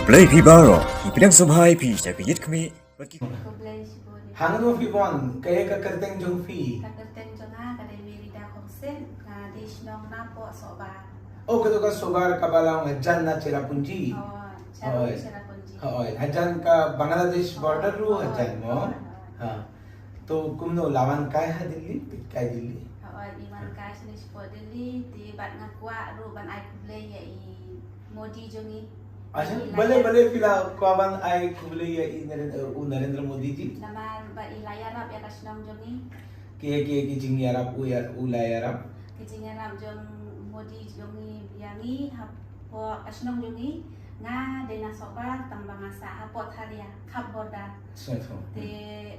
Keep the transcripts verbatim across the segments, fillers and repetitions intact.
Blei phi baroh, ngi pdiang sngewbha ïa phi sha ka ïit khmih bad ki. Khublei shibun. Hangno phi wan, kaei ka kyrteng jong phi? Ka kyrteng jong nga ka dei Merida Khongseit, nga dei shnong Napoh Sohbar. Oh, kato ka Sohbar kaba long hajan na Cherrapunji. Oh, Cherrapunji. Hooid. Hajan ka Bangladesh border ruh hajan mo. Ha. To kumno la wan kai ha Delhi, peit kai Delhi. Hooid, ngi wan kai shane shapoh Delhi, te bad nga kwah ruh ban ai khublei ïa i Modi jong ngi. Acha, bale bale phi la kwah ban ai khublei ïa i Narendra, u Narendra Modi ji. Namar ba i la ïarap ïa ka shnong jong ngi. Ki ki ki jingïarap u ïa u la ïarap. Ki jingïarap jong Modi jong ngi ïa ngi hapoh ka shnong jong ngi. Nga dei na Sohbar tang ba nga sah hapoh Tharia, khap border. Te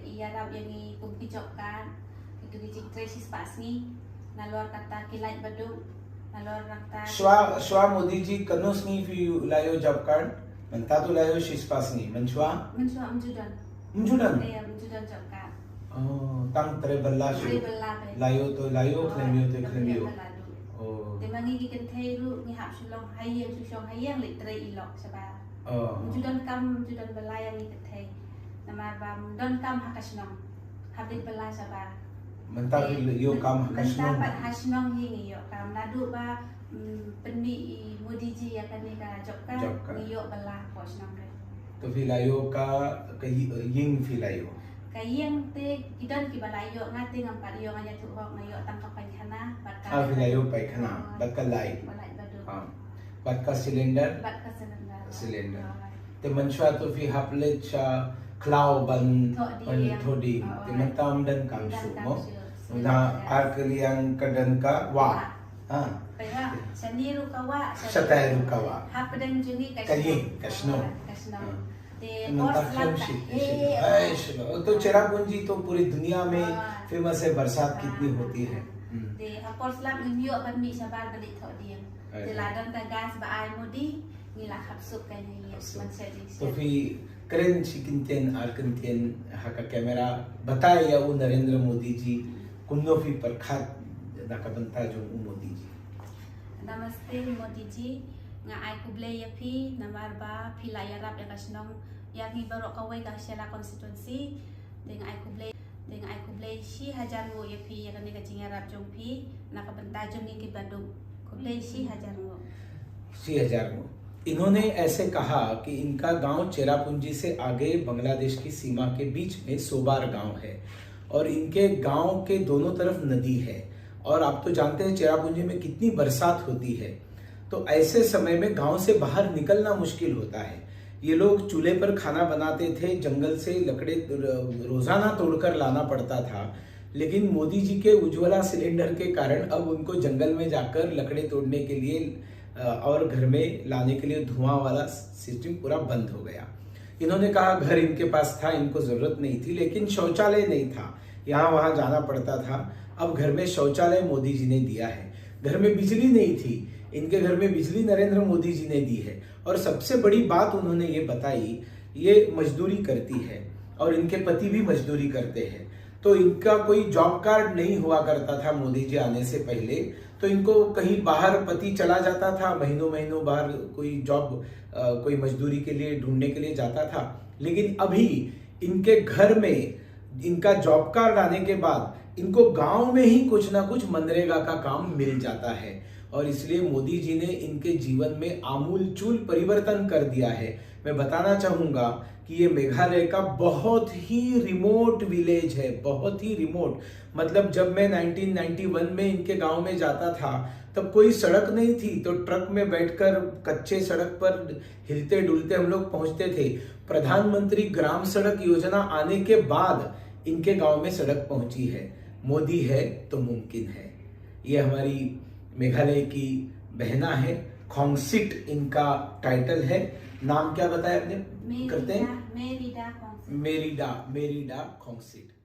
i ïarap ïa ngi kum ki job card, kitu ki jingtrei shispah sngi, nalor kata ki light baduk, nalor kata. Shwa shwa Modi ji katno sngi phi la ïoh job card? Mynta to la ïoh shispah sngi, mynshuwa? Mynshuwa ym ju don. Ym ju don? Ïa, ym ju don job card. Oh, tang trei bylla shu. Trei bylla. La ïoh to la ïoh, khlem ïoh to khlem ïoh. Oh. Te ma ngi ki kynthei ruh ngi hap shu long ha ïing shu shong ha ïing leit trei i lok shabar. Oh. Ym ju don kam, ym ju don bylla ïa ngi kynthei. Namar ba ym don kam ha ka shnong. Hap leit bylla shabar. Mynta phi ïoh kam ha ka shnong. Mynta pat ha shnong hi ngi ïoh kam naduh ba pynmih i Modi ji ïa kane ka job card, ngi ïoh bylla hapoh shnong re. To phi la ïoh ka, ka ïing phi la ïoh? Ka ïing te ki don kiba la ïoh, nga te ngam pat ïoh, nga ïathuh hok, nga ïoh tang ka paikhana bad ka. Ah, phi la ïoh paikhana bad ka light. Bad ka light baduk. Bad ka cylinder? Bad ka cylinder. Cylinder. Te mynshuwa to phi hap leit sha khlaw ban thoh ding. Te mynta ym don kam shuh mo. Mynta ar kylliang ka don ka wah. Ha. Shane ruh ka wah, shatai ruh ka wah. Hapdeng jong ngi ka ïing, ka shnong. Ka shnong. Te mynta por slap ka heh. To Cherrapunji to puri duniya mein famous hai, barsat kitni hoti hai. Te ha por slap ngim ïoh ban mih shabar ban leit thoh dieng. Te la don ka gas ba ai Modi, ngi la khap suk kane ïa. To phi kren shi kyntien ar kyntien ha ka camera, batai ïa u Narendra Modi ji kumno phi pyrkhat na ka bynta jong u Modi ji. Namaste Modi ji, nga ai khublei ïa phi namar ba phi la ïarap ïa ka shnong, ïa ngi baroh kawei ka Shella constituency. Te nga ai khublei, te nga ai khublei shi hajar nguh ïa phi ïa kane ka jingïarap jong phi na ka bynta jong ngi ki baduk. Khublei shi hajar nguh. Shi hajar nguh. इन्होंने ऐसे कहा कि इनका गांव चेरापूंजी से आगे बांग्लादेश की सीमा के बीच में सोबार गांव है और इनके गांव के दोनों तरफ नदी है और आप तो जानते हैं चेरापूंजी में कितनी बरसात होती है, तो ऐसे समय में गांव से बाहर निकलना मुश्किल होता है। ये लोग चूल्हे पर खाना बनाते थे, जंगल से लकड़े र-, रोजाना तोड़कर लाना पड़ता था, लेकिन मोदी जी के उज्ज्वला सिलेंडर के कारण अब उनको जंगल में जाकर लकड़े तोड़ने के लिए, अ, और घर में लाने के लिए धुआं वाला सिस्टम पूरा बंद हो गया। इन्होंने कहा, घर इनके पास था, इनको जरूरत नहीं थी, लेकिन शौचालय नहीं था, यहाँ वहाँ जाना पड़ता था। अब घर में शौचालय मोदी जी ने दिया है। घर में बिजली नहीं थी, इनके घर में बिजली नरेंद्र मोदी जी ने दी है। और सबसे बड़ी बात उन्होंने ये बताई, ये मजदूरी करती है और इनके पति भी मजदूरी करते हैं, तो इनका कोई जॉब कार्ड नहीं हुआ करता था मोदी जी आने से पहले, तो इनको कहीं बाहर पति चला जाता था, महीनों महीनों बाहर कोई जॉब, अ, कोई मजदूरी के लिए ढूंढने के लिए जाता था, लेकिन अभी इनके घर में इनका जॉब कार्ड आने के बाद इनको गांव में ही कुछ ना कुछ मनरेगा का काम मिल जाता है और इसलिए मोदी जी ने इनके जीवन में आमूल चूल परिवर्तन कर दिया है। मैं बताना चाहूँगा कि ये मेघालय का बहुत ही रिमोट विलेज है, बहुत ही रिमोट। मतलब जब मैं नाइनटीन नाइंटी वन में इनके गांव में जाता था तब कोई सड़क नहीं थी, तो ट्रक में बैठकर कच्चे सड़क पर हिलते डुलते हम लोग पहुंचते थे। प्रधानमंत्री ग्राम सड़क योजना आने के बाद इनके गांव में सड़क पहुंची है। मोदी है तो मुमकिन है। ये हमारी मेघालय की बहना है, खोंगसिट इनका टाइटल है। नाम क्या बताया आपने? मेरिडा, करते हैं? मेरिडा खोंगसिट। मेरिडा, मेरिडा खोंगसिट।